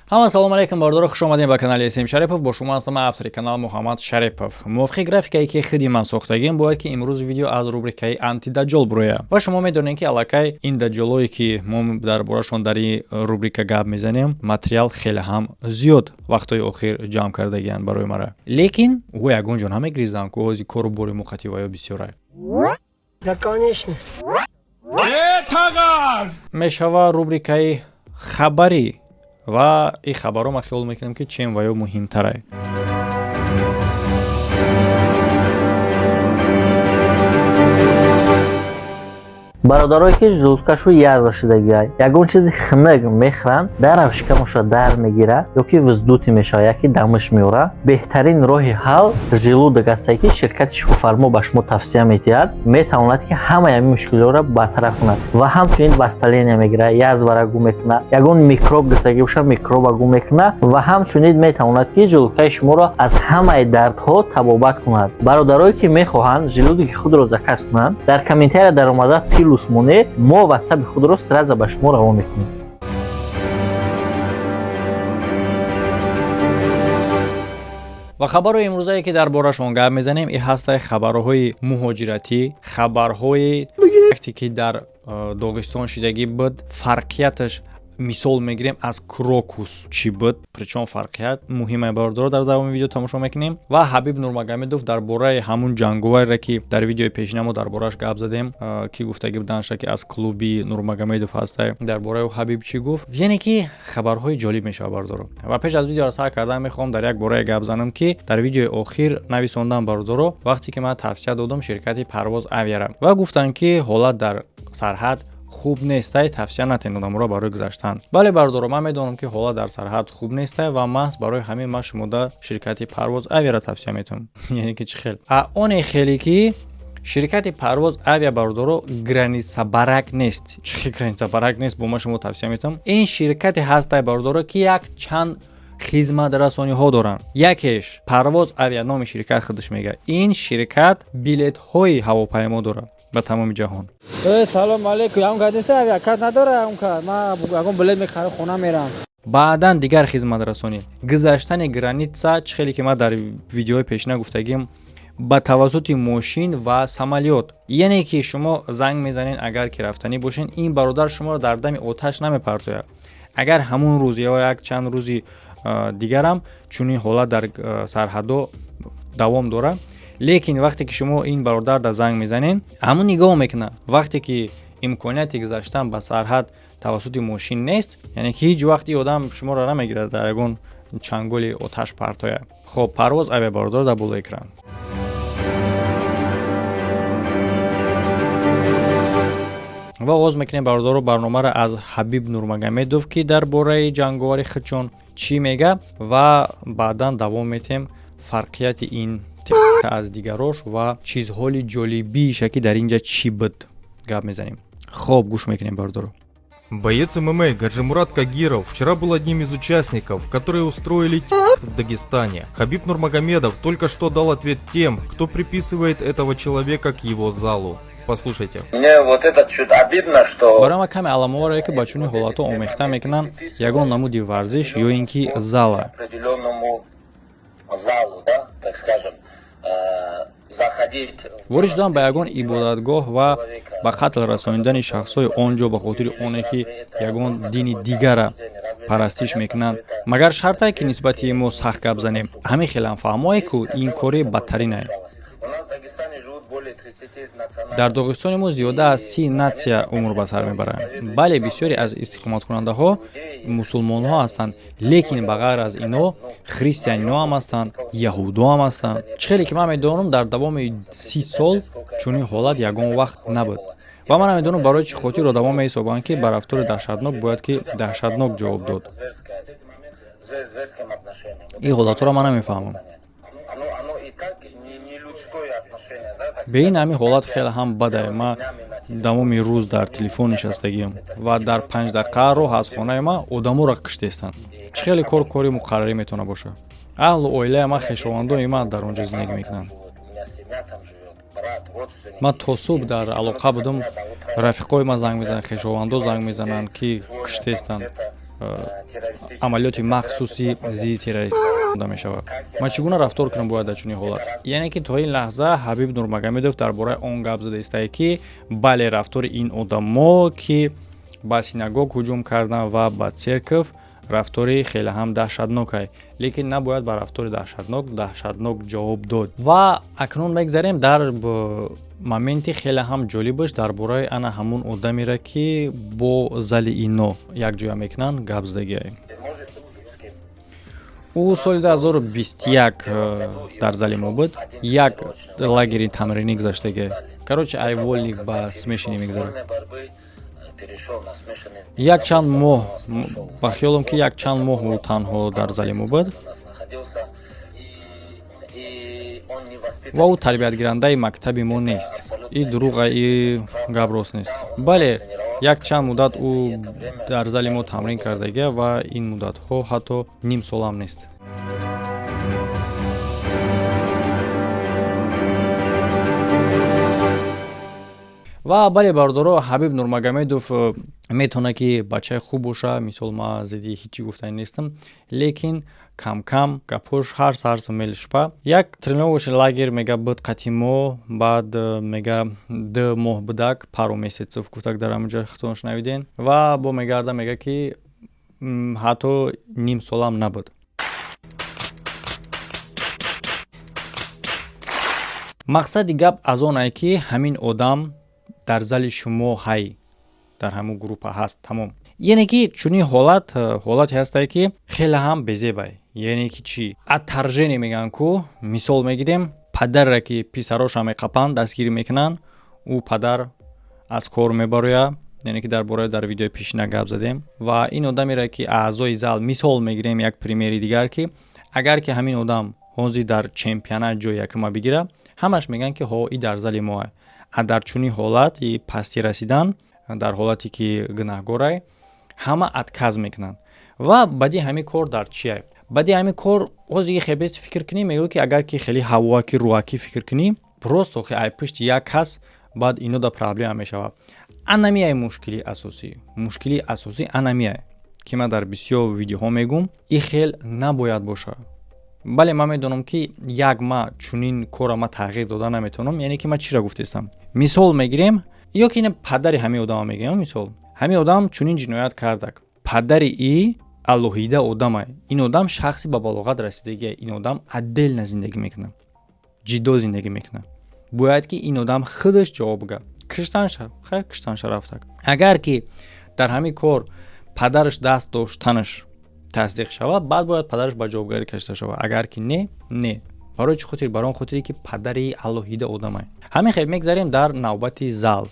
Ҳама салому алейкум, бародаро, хуш омадем ба канали СМ Шарипов. Бо шумо ҳастам автори канал Муҳаммад Шарипов. Мувофиқи графикае, ки худи ман сохтагим, бояд ки имрӯз видео аз рубрикаи антидаҷҷол бурояд. Ва шумо медонед, ки аллакай ин даҷҷолое, ки мо дар борашон дар ин рубрика гап мезанем, материал хеле ҳам зиёд вақтҳои охир ҷамъ кардагианд барои мара. Лекин ӯ ягон ҷо намегиризам, ку ози кору бори муқативаё бисёра. Да, конечно. Мешава рубрикаи хабарӣ ва ин хабарро ман хиёл мекунам, ки чем ва ё муҳимтарай. Бародарое, ки желудкашу язва шудагиай, ягон чизи хунук мехӯранд, дарам шикамаша дар мегирад ё ки вздутый мешавад, яки дамиш меорад. Беҳтарин роҳи ҳал желудок астае, ки ширкати Шифофармо ба шумо тавсия медиҳад, метавонад, ки ҳамаи ҳамин мушкилиҳоро бартараф кунад ва ҳамчунин воспаление мегирад, язвара гум мекунад, ягон микроб гирифтагӣ бошад, микроба гум мекунад ва ҳамчунин метавонад, ки желудкаи шуморо аз ҳамаи дардҳо табобат кунад. Бародарое, ки мехоҳанд желудоки худро заказ кунанд, дар комментария даромада плюс монед, мо ватсапи худро сразу ба шумо равон мекунем. Ва хабарҳои имрӯзае, ки дар борашон гап мезанем, и ҳастаи хабарҳои муҳоҷиратӣ, хабарҳои ки дар Доғистон шидагӣ буд. Фарқияташ, мисол мегирем, аз Крокус чӣ буд, причём фарқият муҳиме, бародаро, дар давоми видео тамошо мекунем. Ва Ҳабиб Нурмагомедов дар бораи ҳамун ҷанговаре, ки дар видеои пешина мо дар борааш гап задем, ки гуфтагӣ буданша, ки аз клуби Нурмагомедов ҳастай, дар бораи ҳабиб чӣ гуфт. Яъне ки хабарҳои ҷолиб мешавад, бародаро. Ва пеш аз видеоро сар кардан мехоҳам дар як борае гап занам, ки дар видеои охир нависондам, бародаро. Вақте ки ман тавсия додам ширкати Парвоз Авиара ва гуфтанд, ки ҳолат дар сарҳад хуб нестай, тавсия натен одаморо барои гузаштан. Бале, бародаро, ман медонам, ки ҳолат дар сарҳад хуб нестай ва маҳз барои ҳамин ман шумода ширкати Парвоз Авиара тавсия метавам. Яъне ки чӣ хел а оне хеле ки ширкати Парвоз Авиа, бародаро, граница барак нест. Чӣ хел граница барак нест? Бо ман шумо тавсия метавам. Ин ширкате ҳастай, бародаро, ки як чанд хизматрасониҳо доранд. Якеш Парвоз Авиа, номи ширкат худаш мегӯяд, ин ширкат билетҳои ҳавопаймо дорад ба тамоми ҷаҳон. Салом алейкум, ягон кас нест, авиакас надора? Ягон кас, ман ягон билет мехарам, хона мерам. Баъдан дигар хизматрасонӣ, гузаштани граница, чӣ хеле ки ман дар видеои пешина гуфтагим, ба тавассути мошин ва самолёт. Яъне ки шумо занг мезанед, агар ки рафтанӣ бошед, ин бародар шуморо дар дами оташ намепартояд. Агар ҳамун рӯз ё як чанд рӯзи дигарам чунин ҳолат дар сарҳадҳо давом дорад, лекин вақте ки шумо ин бародар да занг мезанед, ҳамун нигоҳ мекунад. Вақте ки имконияти гузаштан ба сарҳад тавассути мошин нест, яъне ки ҳеҷ вақт ин одам шуморо намегирад, дар ягон чанголи оташ партояд. Хоб, Парвоз Авиа, бародар, дар болои экран. Ва оғоз мекунем, бародаро, барномаро аз Ҳабиб Нурмагомедов, ки дар бораи ҷанговари худшон чӣ мега, ва баъдан давом метиҳем фарқияти ин аз дигарош ва чизҳои ҷолибиша, ки дар ин ҷа чӣ буд, гап мезанем. Хоб, гӯш мекунем, бародаро. Боец ММА Гаджимурад Кагиров вчера был одним из участников, которые устроили в Дагестане. Хабиб Нурмагомедов только что дал ответ тем, кто приписывает этого человека к его залу. Послушайте. Мне вот это чуть обидно, что Барои ман каме аламоваре, ки ба чунин ҳолатҳо омехта мекунанд ягон намуди варзиш ё ин ки зала. Определенному залу, да, так скажем, заходить Ворид шудан ба ягон ибодатгоҳ ва ба қатл расонидани шахсҳои он ҷо ба хотири оне ки ягон дини дигара парастиш мекунанд, магар шартае, ки нисбати мо сахт гап занем? Ҳамин хелам фаҳмое, ку ин кори бадтаринае. У нас в Дагестане живут более 30 национальностей. Дар Доғистони мо зиёда аз 30 натсия умр ба сар мебаранд. Бале, бисёре аз истиқоматкунандаҳо мусулмонҳо ҳастанд, лекин ба ғайр аз ино христианино ҳам ҳастанд, яҳудо ҳам ҳастанд. Чӣ хеле ки ман медонам, дар давоми 30 сол чунин ҳолат ягон вақт набуд ва ман намедонам, барои чӣ хотир одамо меҳисобанд, ки ба рафтори даҳшатнок бояд ки даҳшатнок ҷавоб дод. Зверским отношением. Ин ҳолатҳоро ман намефаҳмам. Оно и так не людское отношение, да, так Бе ин ҳамин ҳолат хеле ҳам бадае. Ман давоми рӯз дар телефон нишастагиам ва дар 5 дақиқа роҳ аз хонаи ман одаморо киштестанд. Чӣ хеле кор кори муқаррарӣ метавона бошад? Аҳлу оилаи ман, хешовандои ман дар он ҷо зиндагӣ мекунанд. Живут. У меня семья там живет, брат, родственники. Ман то субҳ дар алоқа будам. Рафиқои ман занг мезананд, хешовандо занг мезананд, ки киштестанд. Амалиёти махсуси зидди террорист мешавад. Ман чӣ гуна рафтор кунам бояд дар чунин ҳолат? Яъне ки то ин лаҳза Ҳабиб Нурмагомедов дар бораи он гап зада истае, ки бале, рафтори ин одамо, ки ба синагог ҳуҷум карданд ва ба церковь, рафтори хеле ҳам даҳшатнокай, лекин набояд ба рафтори даҳшатнок даҳшатнок ҷавоб дод. Ва акнун мегзарем дар моменти хеле ҳам ҷолибаш, дар бораи ана ҳамун одамеро, ки бо зали ино якҷоя мекунанд, гап задагиай. Ӯ соли 2021 дар зали мо буд, як лагери тамринӣ гузаштагиай. Короче, ай вольник ба смешанный мегзарад. Якчанд моҳ, ба хиёлам, ки якчанд моҳ ӯ танҳо дар зали мо буд ва ӯ тарбиятгирандаи мактаби мо нест. И дурӯға, и гап рост нест. Бале, якчанд муддат ӯ дар зали мо тамрин кардагия ва ин муддатҳо ҳатто ним солам нест. Ва бале, бародаро, Ҳабиб Нурмагомедов метавонад, ки бачаи хуб боша. Мисол, ман зидди ҳичи гуфтани нестам, лекин камкам гапҳош ҳар сарс мелшпа. Як тренировочный лагерь, мега, буд қати мо, баъд мега, 2 моҳ будак, пару месяцев гуфтак, дар ҳаминҷо хитон шунавиден. Ва бо мегарда, мега, ки ҳатто ним солам набуд. Мақсади гап аз он ай, ки ҳамин одам дар зали шумо ҳай, дар ҳамун группа ҳаст, тамом. Яъне ки чунин ҳолат ҳолате ҳастае, ки хеле ҳам безебай. Яъне ки чӣ, отторжение мегӯянд ку. Мисол мегирем: падарра, ки писароша меқапанд, дастгирӣ мекунанд, ӯ падар аз кор мебарояд. Яъне ки дар бораи дар видеои пешина гап задем. Ва ин одамеро, ки аъзои зал, мисол мегирем, як примери дигар, ки агар ки ҳамин одам ҳозир дар чемпионат ҷои якума бигирад, ҳамаш мегӯянд, ки ҳо, и дар зали моа. А дар чунин ҳолат и пастӣ расидан, дар ҳолате ки гунаҳгорай, ҳама отказ мекунанд. Ва баъди ҳамин кор дар чия? Баъди ҳамин кор ҳозир хебест фикр кунӣ, мегӯ, ки агар ки хеле ҳавоаки рӯакӣ фикр кунӣ, просто ай пушти як кас баъд ино да проблема мешавад. Анамияй мушкилии асосӣ, мушкилии асосӣ анамияй, ки ман дар бисёр видеоҳо мегӯм, и хел набояд бошад. Бале, ман медонам, ки як ма чунин корро ма тағйир дода наметавонам. Яъне ки ман чиро гуфтестам? Мисол мегирем, ё ки ина падари ҳамин одама мегирем. Мисол, ҳамин одам чунин ҷиноят кардак, падари и алоҳида одамай. Ин одам шахси ба балоғат расидагия, ин одам отдельно зиндагӣ мекунад, ҷиддо зиндагӣ мекунад. Бояд ки ин одам худаш ҷавоб га киштанша, хайр, киштанша рафтак. Агар ки дар ҳамин кор падараш даст доштанаш тасдиқ шавад, баъд бояд падараш ба ҷавобгарӣ кашида шавад. Агар ки не, не. Барои чӣ хотир? Барои он хотире, ки падари алоҳида одамай. Ҳамин хел мегзарем дар навбати зал.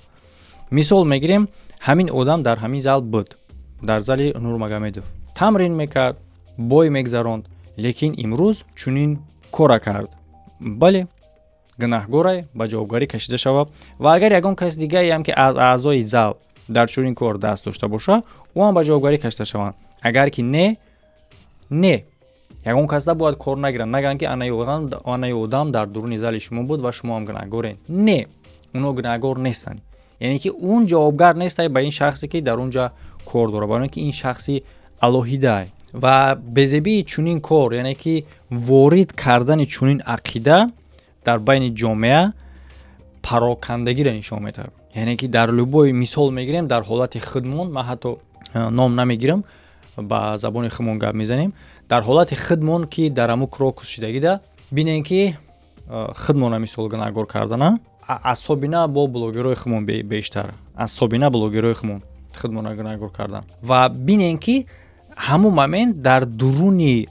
Мисол мегирем: ҳамин одам дар ҳамин зал буд, дар зали Нурмагомедов тамрин мекард, бой мегзаронд, лекин имрӯз чунин кора кард. Бале, гунаҳгорай, ба ҷавобгарӣ кашида шавад. Ва агар ягон кас дигаеам, ки аз аъзои зал дар чунин кор даст дошта боша, ӯ ҳам ба ҷавобгарӣ кашида шаванд. Агар ки не, не, ягон кас набояд кор нагиранд, нагӯянд, ки анаи одам дар дуруни зали шумо буд ва шумо ҳам гунаҳгорен. Не, оно гунаҳгор нестанд. Яъне ки он ҷавобгар нестай ба ин шахсе, ки дар он ҷа кор дорад, барои ин ки ин шахси алоҳидаай. Ва безебии чунин кор, яъне ки ворид кардани чунин ақида дар байни ҷомеа, парокандагиро нишон медиҳад. Яъне ки дар любой, мисол мегирем, дар ҳолати худмон, ман ҳатто ном намегирам, ба забони худмон гап мезанем, дар ҳолати худмон, ки дар ҳамун Крокус шидагида, бинем, ки худмона мисол гунаҳгор кардана, асобина бо блогерҳои худмон, бештар асобина блогерҳои худмон худмона гунаҳгор кардан. Ва бинем, ки ҳамун момент дар дуруни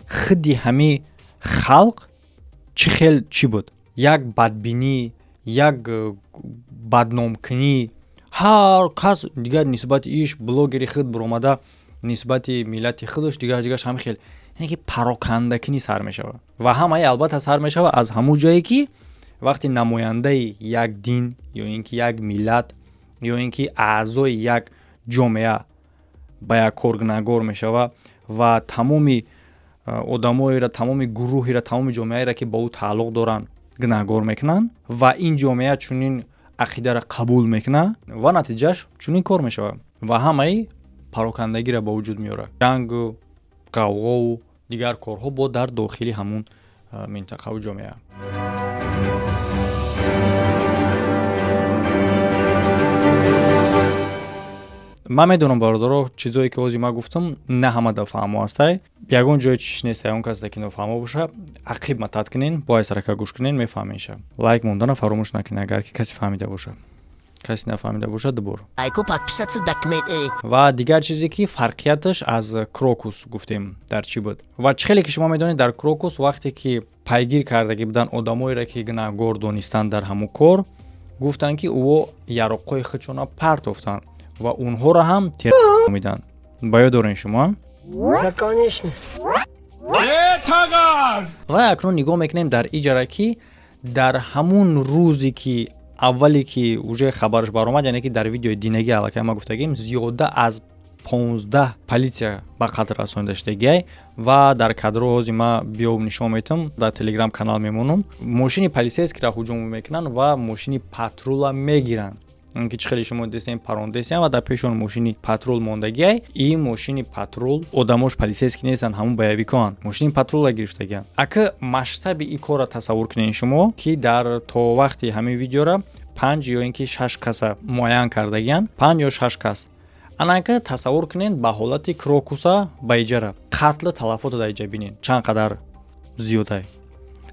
худи ҳами халқ чӣ хел чӣ буд: як бадбинӣ, як бадномкунӣ. Ҳар кас дигар нисбати иш блогери худ биромада, нисбати миллати худаш дигар дигарш ҳам хел, яъне ки парокандакунӣ сар мешавад. Ва ҳамаи албатта сар мешавад аз ҳамун ҷое, ки вақте намояндаи як дин ё ин ки як миллат ё ин ки аъзои як ҷомеа ба як кор гунаҳгор мешавад ва тамоми одамоеро, тамоми гурӯҳеро, тамоми ҷомеаеро, ки ба ӯ тааллуқ доранд, гунаҳгор мекунанд ва ин ҷомеа чунин ақидаро қабул мекунад ва натиҷааш чунин кор мешавад ва ҳамаи Парокандагиро ба вуҷуд меорад, ҷангу ғавғову дигар корҳо бо дар дохили ҳамун минтақаву ҷомеа. Ман медонам, бародаро, чизое ки ҳозир ман гуфтам, на ҳама да фаҳмо ҳастай. Ягон ҷое чиш нест, ягон касе ки нофаҳмо боша, ақиб матат кунен, бо айсарака гӯш кунен, мефаҳмеша. Лайк мондана фаромӯш накунед, агар ки касе фаҳмида боша. Касе нафаҳмида боша, дубор. Ва дигар чизе ки фарқияташ аз Крокус гуфтем дар чӣ буд ва чӣ хеле ки шумо медонед, дар Крокус вақте ки пайгир кардагӣ буданд одамоеро, ки гунаҳгор донистанд дар ҳамун кор, гуфтанд, ки ӯо яроқҳои худшона партофтанд ва онҳоро ҳам термиданд. Ба ёд дорем шумо? Да, конечно. Ва акнун нигоҳ мекунем дар иҷара, ки дар ҳамун рӯзе ки аввале ки уже хабараш баромад, яъне ки дар видеои динагӣ аллакай ма гуфтагим, зиёда аз 15 полиция ба қатл расонида шудагиай. Ва дар кадро ҳози ма биёб нишон метам, дар Телеграм канал мемонам, мошини полицейскийра ҳуҷум мекунанд ва мошини патрула мегиранд, ки чӣ хеле шумо десем, парондесем, ва дар пеши он мошини патрул мондагиай. Ин мошини патрул одамош полицейский нестанд, ҳамун боевикоанд, мошини патрула гирифтагианд. Ака, масштаби ин корро тасаввур кунед шумо, ки дар то вақти ҳамин видеора панҷ ё ин ки шаш каса муайян кардагианд, панҷ ё шаш кас. Анака тасаввур кунед ба ҳолати Крокуса ба иҷара қатлу талафото дар иҷа бинед, чанд қадар зиёдай.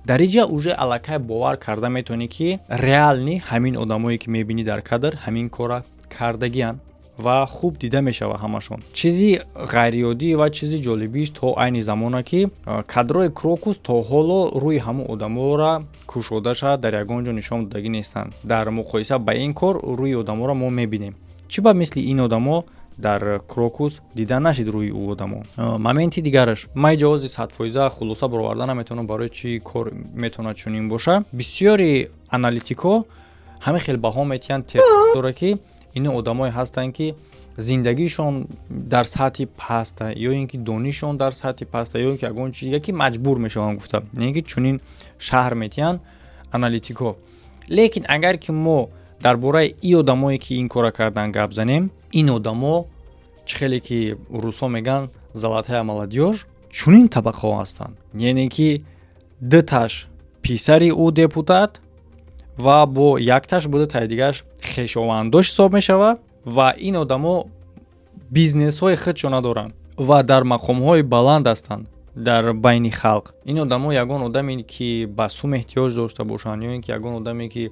Дар иҷа уже аллакай бовар карда метавонӣ, ки реально ҳамин одамое ки мебинӣ дар кадр, ҳамин корра кардагианд ва хуб дида мешавад ҳамашон. Чизи ғайриоддӣ ва чизи ҷолибиш то айни замона, ки кадрои Крокус то ҳоло рӯи ҳамон одаморо кушодаша дар ягон ҷо нишон додагӣ нестанд. Дар муқоиса ба ин кор рӯи одаморо мо мебинем. Чӣ ба мисли ин одамо дар Крокус дида нашид рӯи ӯ одамо? Моменти дигараш, ман ҷавози 100% хулоса бароварда наметавонам, барои чӣ кор метавонад чунин боша. Бисёри аналитикҳо ҳамин хел баҳо метиҳанд дора, ки ино одамое ҳастанд, ки зиндагишон дар сатҳи паста, ё ин ки донишшон дар сатҳи паста, ё ин ки ягон чиз дига, ки маҷбур мешаванд гуфта, ин ки чунин шаҳр метиҳанд аналитикҳо. Лекин агар ки мо дар бораи и одамое ки ин корро кардан гап занем, ин одамо, чӣ хеле ки русҳо мегӯянд, золотая молодёжь, чунин табақаҳо ҳастанд, яъне ки дуташ писари ӯ депутат ва бо якташ буда, таи дигараш хешовандош ҳисоб мешавад. Ва ин одамо бизнесҳои худшона доранд ва дар мақомҳои баланд ҳастанд дар байни халқ. Ин одамо ягон одаме ки ба сум эҳтиёҷ дошта бошанд, ё ин ки ягон одаме ки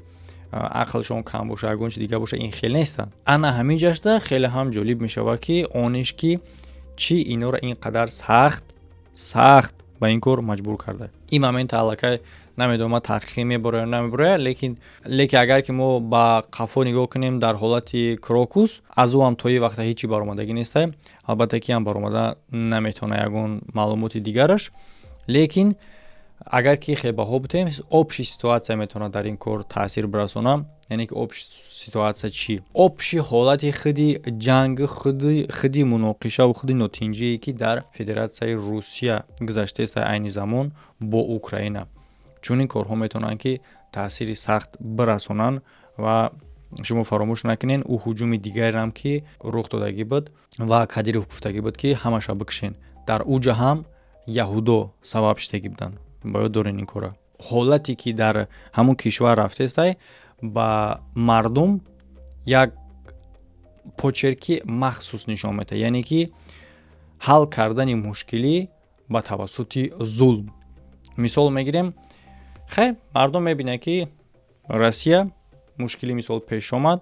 ақлшон кам боша, ягон чи дига боша, ин хел нестанд. Ана ҳамин ҷашта хеле ҳам ҷолиб мешавад, ки ониш ки чӣ инора ин қадар сахт сахт ба ин кор маҷбур карда. Ин момента аллакай намедонам, ман таҳқиқӣ мебароя, намебароя, лекин агар ки мо ба қафо нигоҳ кунем, дар ҳолати Крокус аз ӯ ҳам то ин вақта ҳечи баромадагӣ нестай. Албатта ки ҳам баромада наметавона ягон маълумоти дигараш, лекин агар ки хебаҳо бутем, общий ситуация метавонад дар ин кор таъсир бирасонад. Яъне ки общий ситуация чӣ? Общий ҳолати худи ҷанг, худи муноқишаву худи нотинҷие, ки дар Федератсияи Русия гузаштааст айни замон бо Украина, чунин корҳо метавонанд, ки таъсири сахт бирасонанд. Ва шумо фаромӯш накунед, ӯ ҳуҷуми дигарам ки рух додагӣ буд ва Кадиров гуфтагӣ буд, ки ҳамаша бикушен, дар уҷа ҳам яҳудо сабаб шудагӣ буданд. Ба ёд дорен ин кора. Ҳолате ки дар ҳамун кишвар рафтестай, ба мардум як почерки махсус нишон медиҳад, яъне ки ҳал кардани мушкилӣ ба тавассути зулм. Мисол мегирем, хай, мардум мебинад, ки Россия мушкилӣ, мисол, пеш омад,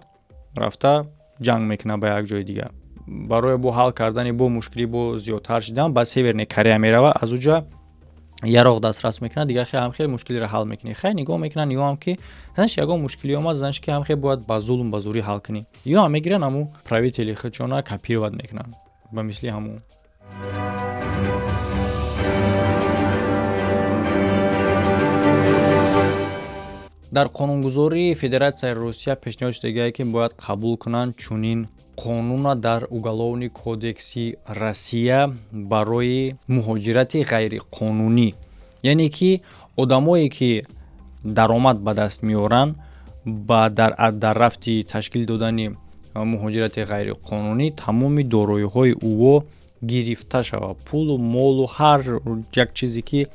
рафта ҷанг мекунад ба як ҷои дигар. Барои бо ҳал кардани бо мушкилӣ, бо зиёдтар шидан, ба Северный Корея меравад, аз уҷа яроқ дастрас мекунад, дигар ҳам хеле мушкилиро ҳал мекунӣ. Хай, нигоҳ мекунанд, ё ҳам ки занш ягон мушкилӣ омад, занш ки ҳам хел бояд ба зулм, ба зӯрӣ ҳал кунӣ, ё ҳам мегиранд, ҳамун правители худшона копировать мекунанд ба мисли ҳамун. Дар қонунгузории Федератсияи Русия пешниҳод шудагие, ки бояд қабул кунанд чунин қонуна дар Уголовный кодекси Россия барои муҳоҷирати ғайриқонунӣ, яъне ки одамое ки даромад ба даст меоранд ба дар рафти ташкил додани Муҳоҷирати ғайриқонунӣ тамоми дороиҳои ӯо гирифта шавад, пулу молу ҳар як чизе, ки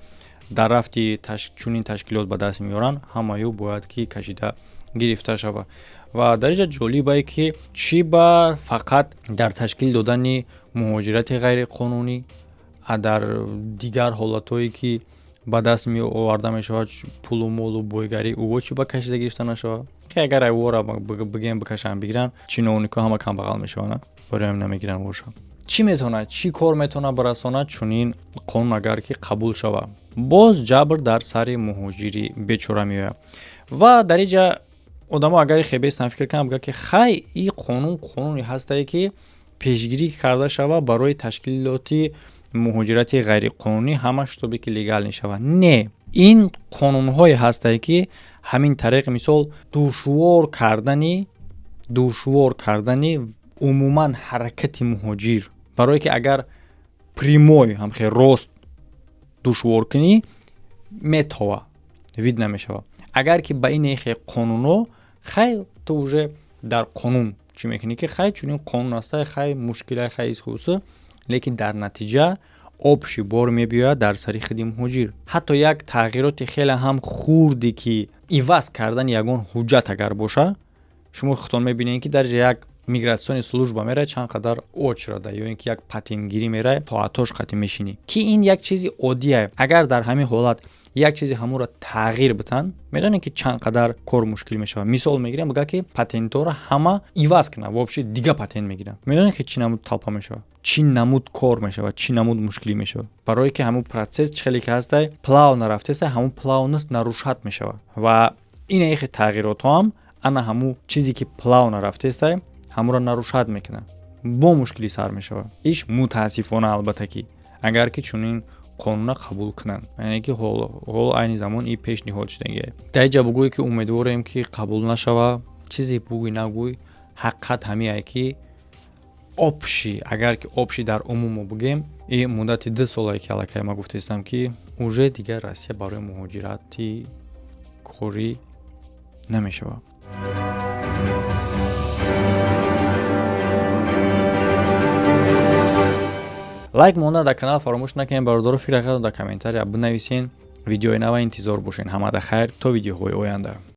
дар рафти чунин ташкилот ба даст меоранд, ҳамаё бояд ки кашида гирифта шавад. Ва дар инҷа ҷолибае, ки чӣ ба фақат дар ташкил додани муҳоҷирати ғайриқонунӣ, а дар дигар ҳолатҳое, ки ба даст меоварда мешавад пулу молу бойгарӣ, ӯо чӣ ба кашида гирифта нашавад? Ки агар ӯора бигем, бикашанд, бигиранд, чиновникҳо ҳама камбағал мешаванд, барои ҳамин намегиранд. Бошад, чӣ метавонад, чӣ кор метавонад барасонад чунин қонун, агар ки қабул шавад? Боз ҷабр дар сари муҳоҷири бечора меояд. Ва дар инҷа одамо агар хебестан фикр кунанд, бигӯяд, ки хай, ин қонун қонуне ҳастае, ки пешгирӣ карда шавад барои ташкилоти муҳоҷирати ғайриқонунӣ, ҳама шитобе ки легальный шавад. Не, ин қонунҳое ҳастае, ки ҳамин тариқ, мисол, душвор кардани умуман ҳаракати муҳоҷир, барое ки агар прямой ҳамхе рост душвор кунӣ, метова вид намешавад. Агар ки ба ин хе қонунҳо, хай, ту уже дар қонун чӣ мекунӣ, ки хай, чунин қонун аста, хай, мушкила, хай, исхусу, лекин дар натиҷа общий бор мебиёяд дар сари худи муҳоҷир. Ҳатто як тағйироти хеле ҳам хурде, ки иваз кардани ягон ҳуҷҷат агар боша, шумо худтон мебинед, ки дар як миграционный служба мерай, чанд қадар очрада, ё ин ки як патентгирӣ мерай, соатош қатӣ мешинӣ, ки ин як чизи оддие. Агар дар ҳамин ҳолат як чизи ҳамонро тағйир битанд, медонед, ки чанд қадар кор мушкил мешавад? Мисол мегирем, бигӯяд, ки патентҳоро ҳама иваз кунад, вообще дига патент мегиранд. Медонед, ки чӣ намуд толпа мешавад, чӣ намуд кор мешавад, чӣ намуд мушкилӣ мешавад? Барое ки ҳамун процесс чӣ хеле ки ҳастай, плавно рафтеста, ҳамун плавность нарушать мешавад. Ва ин ихе тағйиротҳо ҳам ана ҳамун чизе, ки плавно рафтестай, ҳамонро нарушать мекунад, бо мушкилӣ сар мешавад иш. Мутаассифона, албатта, ки агар ки чунин қонуна қабул кунанд, яъне ки ҳоло айни замон и пешниҳод шудагия. Дар инҷа бугӯе, ки умедворем, ки қабул нашава, чизе бугӯй нагӯй, ҳақиқат ҳамиае, ки общий, агар ки общий дар умумо бигем, и муддати 2 солае, ки аллакай ма гуфтаистам, ки уже дигар Россия барои муҳоҷирати корӣ намешавад. Лайк монда дар канал фаромӯш накунед, бародаро. Фикр дар комментария бинависен. Видеои нава интизор бошен. Ҳамада хайр, то видеоҳои оянда.